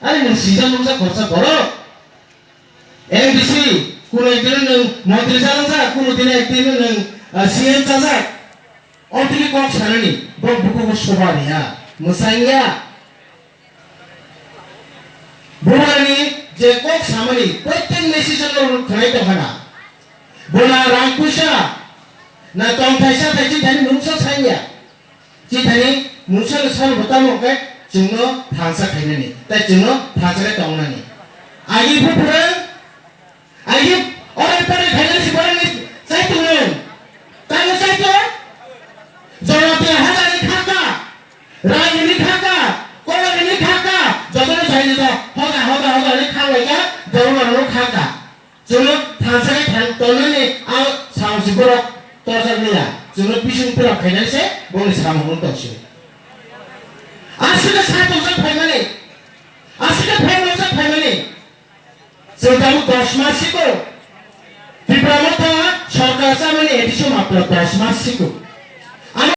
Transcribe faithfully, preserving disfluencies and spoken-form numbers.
Ani nwng sijak nukjak khoroksa borok. M D C, kuno ekdino nwng montri chalangjak, kuno dino ekdino nwng, ah, C M chajak. O tini kok sanani, bo bukugo soba riya, mwsang ya. Bubarni je kok samani, protek message no khwnai tongkhana. Bona rang puisa, na tong thaisa thaisi thani mungsa sanya. Chithani mungsa no sal botamo khe chwngno thansa khainani, tei chwngno thansa khe tongnani. Agi buphuru, agi orai parai khainani si borokni chaitung no. Tamo chaitung? Jora tei hajani khaka, rani khaka, kolani khaka, jotono chaini to hoda, hoda, hoda ni khawaika, borok no khaka. Chwngno thansa khe thang tongnani a samung si borok torjak liya. Chwngno bising pura khainai se boni samung wng tong si. Aswk khe sa tongsa phaimani, aswk khe phai noksa phaimani. Chwng tabuk dos mas siko. Tipra Motha sorkar chamani edison mapla dos mas siko.